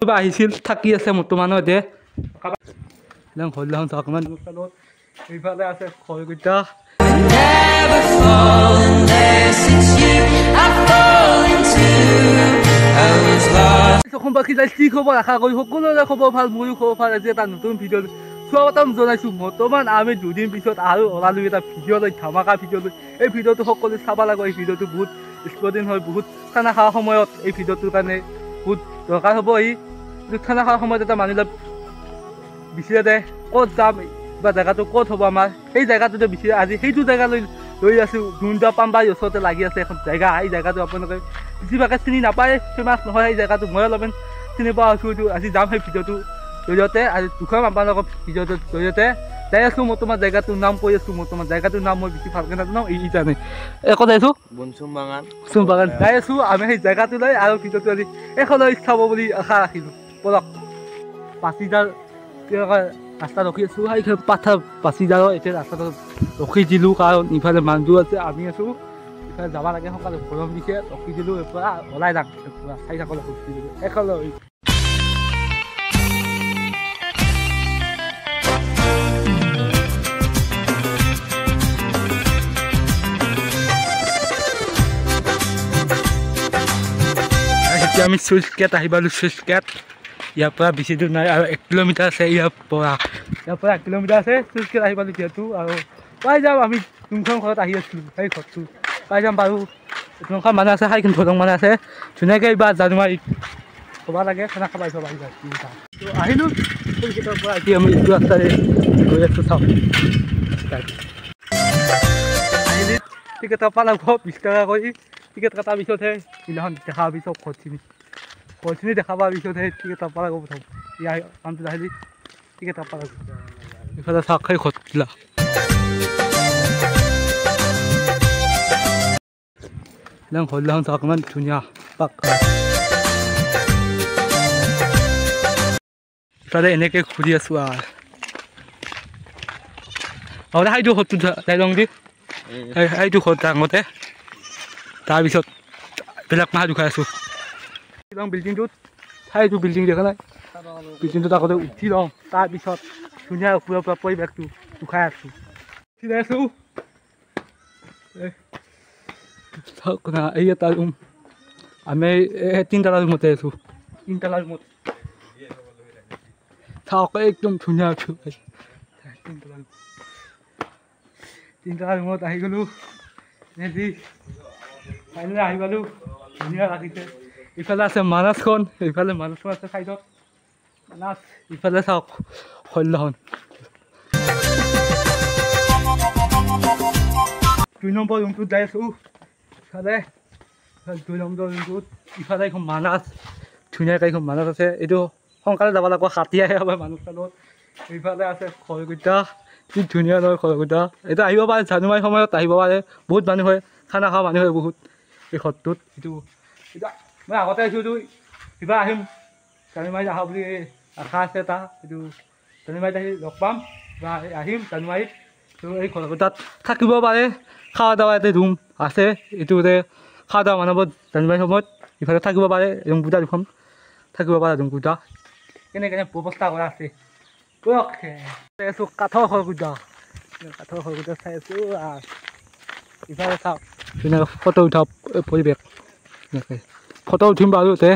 আহিছিল থাকি আছে বৰ্তমানো এতিয়া এইফালে আছে খৰকেইটা। অসমবাসী যাই কি খবৰ, আশা কৰি সকলোৰে খবৰ ভাল, মোৰো খবৰ ভাল। আজি এটা নতুন ভিডিঅ' স্বাগতম জনাইছোঁ। বৰ্তমান আমি দুদিন পিছত আৰু ওলালোঁ এটা ভিডিঅ' লৈ, ধামাকা ভিডিঅ' লৈ। এই ভিডিঅ'টো সকলোৱে চাব লাগিব। এই ভিডিঅ'টো বহুত ইম্পৰ্টেণ্ট হয়, বহুত খানা খোৱাৰ সময়ত এই ভিডিঅ'টোৰ কাৰণে বহুত দৰকাৰ হ'ব। এই খানা খোৱাৰ সময়ত এটা মানুহ বিচাৰে দে ক'ত যাম বা জেগাটো ক'ত হ'ব আমাৰ, সেই জেগাটোতে বিচাৰে। আজি সেইটো জেগালৈ লৈ আছোঁ। দুন্দা পামবাৰীৰ ওচৰতে লাগি আছে এখন জেগা। এই জেগাটো আপোনালোকে বেছিভাগে চিনি নাপায়, ফেমাছ নহয় এই জেগাটো। মই অলপমান চিনি পোৱা হৈছোঁ। এইটো আজি যাম সেই ভিডিঅ'টোৰ জৰিয়তে, আজি দুখন আপোনালোকৰ ভিডিঅ'টোৰ জৰিয়তে যাই আছোঁ। মই তোমাৰ জেগাটোৰ নাম কৈ আছোঁ। মই তোমাৰ জেগাটোৰ নাম মই বেছি ভালকৈ নাজানো, ই জানে। ক'ত আহিছোঁ? বনচুম বাগান। বনচুম বাগান যাই আছোঁ আমি সেই জেগাটোলৈ, আৰু ভিডিঅ'টো আজি এইখনলৈ চাব বুলি আশা ৰাখিলোঁ। ব'লক। পাচিদাৰ ৰাস্তা ৰখি আছোঁ। সেইখন পাথাৰ পাচিদাৰৰ এতিয়া ৰাস্তাটো ৰখি দিলোঁ, কাৰণ ইফালে মানুহটো আছে, আমি আছোঁ। ইফালে যাব লাগে সোনকালে, গৰম দিছে। ৰখি দিলোঁ, পৰা ওলাই যাম, পূৰা চাই থাকক। ৰখি দিলোঁ এখনলৈ। এতিয়া আমি চুইচ গেট আহি পালোঁ। চুইচ গেট ইয়াৰ পৰা বেছি দূৰ নাই, আৰু 1 কিলোমিটাৰ আছে ইয়াৰ পৰা। ইয়াৰ পৰা 1 কিলোমিটাৰ আছে চুইচ গেট আহি পালোঁ যিহেতু, আৰু পাই যাম। আমি যোনখন ঘৰত আহি আছিলোঁ সেই ঘৰটো পাই যাম বাৰু। যোনখন মানুহ আছে সেইখন ঘৰৰ মানুহ আছে ধুনীয়াকৈ। এইবাৰ জানুৱাৰীত হ'ব লাগে খানা খাব আহিব পাৰিবা। তো আহিলোঁ চুইচ গেটৰ পৰা। এতিয়া আমি এইটো ৰাস্তাৰে গৈ আছোঁ। চাওক, আহিলি টিকেট পাব লাগিব 20 টকা কৰি। টিকেট কটাৰ পিছতহে সিদিনাখন দেখাৰ পিছত ঘৰখিনি ঘৰখিনি দেখা পোৱাৰ পিছতহে টিকেট পাব লাগিব। প্ৰথম ইয়াৰ কামটোত আহিলি টিকেট পাব লাগিব। ইফালে চাওক সেই ঘৰবিলাক ঘৰবিলাক চাওক ইমান ধুনীয়া পাক। ইফালে এনেকৈ ঘূৰি আছোঁ। আৰু সেইটো ঘৰটো যাই লওঁ দি, সেইটো ঘৰত ডাঙৰতে। তাৰপিছত বেলেগ মাহ দুখাই আছোঁ। বিল্ডিংটোত সেইটো বিল্ডিং দেখা নাই, বিল্ডিংটোত আগতে উঠি লওঁ, তাৰপিছত ধুনীয়া ওপৰৰ পৰা পৰিৱেশটো দুখাই আছোঁ। উঠি যাই আছোঁ। এই এটা ৰুম, আমি এই তিনিতলা ৰুমতে আছোঁ। তিনিতলা ৰুমত চাওক একদম ধুনীয়া। তিনিতলা ৰুম, তিনিতলা ৰুমত আহি গ'লোঁ। ফাইনেলি আহি পালোঁ। ধুনীয়া লাগিছে। ইফালে আছে মানাছখন, ইফালে মানাছখন আছে চাইডত মানাছ। ইফালে চাওক শৈল্যখন। 2 নম্বৰ ৰুমটোত যাই আছোঁ। ইফালে 2 নম্বৰ ৰুমটোত ইফালে এখন মানাছ, ধুনীয়াকৈ এখন মানাছ আছে। এইটো সোনকালে যাব লাগিব, হাতী আহে আমাৰ মানুহ। ইফালে আছে খৰকেইটা, কি ধুনীয়া নহয় খৰকেইটা। এইটো আহিব পাৰে জানুৱাৰী সময়ত আহিব পাৰে, বহুত মানুহ হয়, খানা খোৱা মানুহ হয় বহুত এই ঘৰটোত। এইটো এতিয়া মই আগতে আহিছোঁ, এইটো কিবা আহিম জানুৱাৰীত আহা বুলি আশা আছে এটা। এইটো জানুৱাৰীত আহি লগ পাম বা আহিম জানুৱাৰীত। তো এই ঘৰকেইটাত থাকিব পাৰে, খাৱা দাৱা ইয়াতে ৰুম আছে। এইটোতে খাৱা দাৱা বনাব জানুৱাৰী সময়ত ইফালে থাকিব পাৰে। ৰুমকেইটা দুখন থাকিব পাৰে, ৰুমকেইটা কেনে কেনে ব্যৱস্থা কৰা আছে। চাই আছোঁ কাঠৰ ঘৰকেইটা, কাঠৰ ঘৰকেইটা চাই আছোঁ। ইফালে চাওক ধুনীয়াকৈ ফটো উঠা পৰিৱেশ, ধুনীয়াকৈ ফটো উঠিম বাৰু। ইয়াতে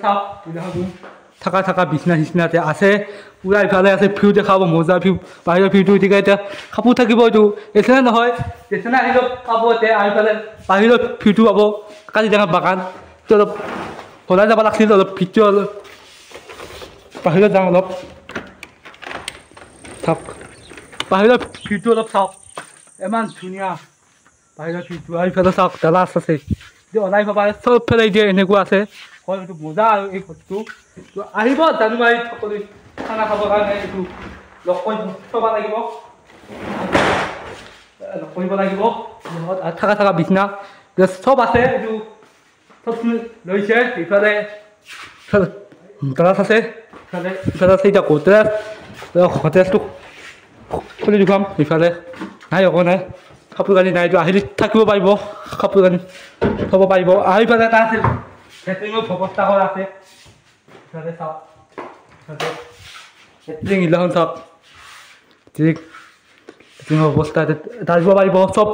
চাওক থাকা থাকা বিচনা চিচনা ইয়াতে আছে পূৰা। ইফালে আছে ভিউ দেখাব, মজা ভিউ, বাহিৰৰ ভিউটো। এতিয়া এতিয়া কাপোৰ থাকিব, এইটো এচেনা নহয়, এচেনা আহিলেও পাব এতিয়া। আৰু ইফালে বাহিৰৰ ভিউটো পাব। কাজিৰঙা বাগান অলপ ওলাই যাব লাগিছিল, অলপ ভিতৰত অলপ বাহিৰত যাওঁ অলপ। চাওক বাহিৰৰ ভিউটো অলপ চাওক, ইমান ধুনীয়া বাহিৰৰ ভিউটো। আৰু ইফালে চাওক ডালাছ আছে, এতিয়া ওলাই পাবা চবফালে। এতিয়া এনেকুৱা আছে হয়, এইটো মজা। আৰু এই ঘৰটো আহিব জানুৱাৰীত সকলোৱে খানা খাবৰ কাৰণে এইটো লগ কৰি থ'ব লাগিব, লগ কৰিব লাগিব। থাকা থাকা বিচনা চব আছে, এইটো চব লৈছে। ইফালে ডালাছ আছে, ইফালে ইফালে আছে এতিয়া গোদৰেজ। গোদৰেজটো খুলি দেখুৱাম। ইফালে নাই, একো নাই। কাপোৰ কানি নাই, এইটো আহিলে থাকিব পাৰিব, কাপোৰ কানি থ'ব পাৰিব। আৰু ইফালে এটা আছিল লেট্ৰিনৰ ব্যৱস্থা কৰা আছে। ইফালে চাওক, লেট্ৰিন এইগিলাখন চাওক, লেট্ৰিনৰ ব্যৱস্থা দাঁড়িব পাৰিব, চব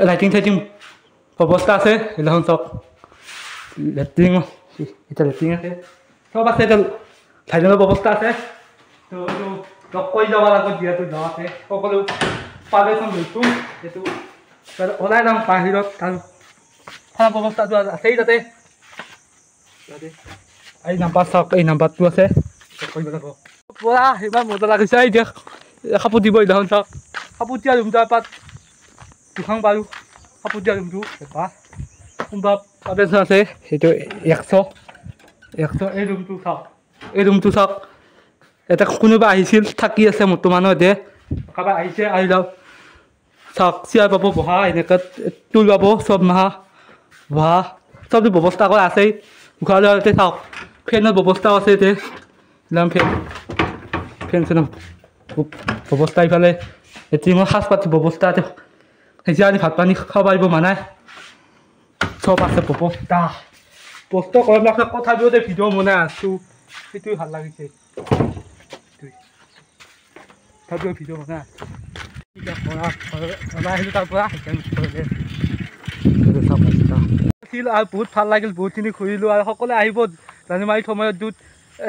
লাইটিং চাইটিং ব্যৱস্থা আছে। এইগিলাখন চাওক, লেট্ৰিন, এতিয়া লেট্ৰিন আছে, চব আছে, এতিয়া লাইটিঙৰ ব্যৱস্থা আছে। তো এইটো লগ কৰি যাব লাগিব, যিহেতু যাওঁতে সকলো পাৰ্মিশ্যন লৈছোঁ, সেইটো ওলাই যাম বাহিৰত। আৰু খোৱা ব্যৱস্থাটো আছেই তাতে। এই নাম্বাৰ চাওক, এই নাম্বাৰটো আছে, কৰিব লাগিব। পুৰা ইমান মজা লাগিছে। এতিয়া কাপোৰ দিব এইদিনাখন চাওক, কাপোৰ দিয়া ৰুমটো এপাত দুখন পাৰোঁ, কাপোৰ দিয়া ৰুমটো এপাত কোনোবা পাৰ্মিশ্যন আছে, সেইটো 100 100। এই ৰুমটো চাওক, এই ৰুমটো চাওক, এটা কোনোবা আহিছিল, থাকি আছে বৰ্তমানো, এতিয়া কাৰোবাৰ আহিছে, আহি যাওক। চাওক, চেয়াৰ পাব বহা, এনেকৈ টুল পাব, চব মাহা বহা চব ব্যৱস্থা কৰা আছেই। উশাহ লোৱা চাওক, ফেনৰ ব্যৱস্থাও আছে ইয়াতে, ফেন ফেন চেনৰ ব্যৱস্থা। ইফালে লেট্ৰিনৰ সাজ পাতিৰ ব্যৱস্থা আছে, এতিয়া আনি ভাত পানী খাব পাৰিব, মানে চব আছে ব্যৱস্থা। বস্তু গৰম লাগছে, তথাপিও ভিডিঅ' বনাই আছোঁ, সেইটোৱে ভাল লাগিছে, তথাপিও ভিডিঅ' বনাই আছোঁ। ওলাই আহিলোঁ তাৰ পৰা, আছিল আৰু বহুত ভাল লাগিল, বহুতখিনি ঘূৰিলোঁ। আৰু সকলোৱে আহিব জানুৱাৰী সময়ত, য'ত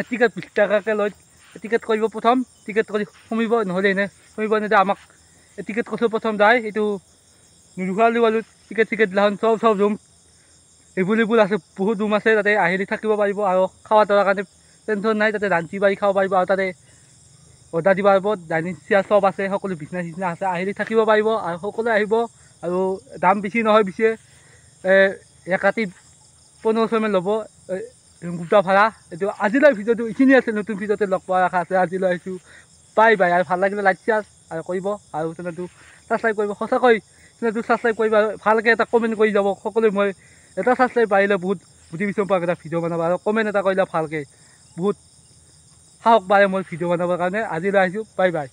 টিকেট 20 টকাকৈ লৈ টিকেট কৰিব, প্ৰথম টিকেট কৰি সোমিব, নহ'লে এনেই সোমিব নিদিয়ে আমাক। টিকেট কৰিছোঁ প্ৰথম যায়, এইটো নুৰুখালোঁ আৰু টিকেট চিকেট দিলাখন চব চব ৰুম এভেইলেবল আছে, বহুত ৰুম আছে তাতে, আহিলে থাকিব পাৰিব। আৰু খোৱা দোৱাৰ কাৰণে টেনশ্যন নাই, তাতে ৰান্ধি বাঢ়ি খাব পাৰিব, আৰু তাতে অৰ্ডাৰ দিব পাৰিব, ডাইনিং চেয়াৰ চব আছে, সকলো বিচনা চিচনা আছে, আহিলে থাকিব পাৰিব। আৰু সকলোৱে আহিব, আৰু দাম বেছি নহয়, বেছি এক ৰাতি 1500মান ল'ব ৰুমটো ভাড়া। এইটো আজিলৈ ভিডিঅ'টো এইখিনি আছে, নতুন ভিডিঅ'তে লগ পোৱাৰ আশা আছে। আজিলৈ আহিছোঁ, বাই বাই। আৰু ভাল লাগিলে লাইক শ্বেয়াৰ আৰু কৰিব, আৰু চেনেলটো ছাবস্ক্ৰাইব কৰিব, সঁচাকৈ চেনেলটো ছাবস্ক্ৰাইব কৰিব, আৰু ভালকৈ এটা কমেণ্ট কৰি যাব সকলোৱে। মই এটা ছাবস্ক্ৰাইব পাৰিলে বহুত মটিভেশ্যন পাওঁ এটা ভিডিঅ' বনাব, আৰু কমেণ্ট এটা কৰিলে ভালকৈ বহুত সাহস বাঢ়ে মই ভিডিঅ' বনাবৰ কাৰণে। আজিলৈ আহিছোঁ, বাই বাই।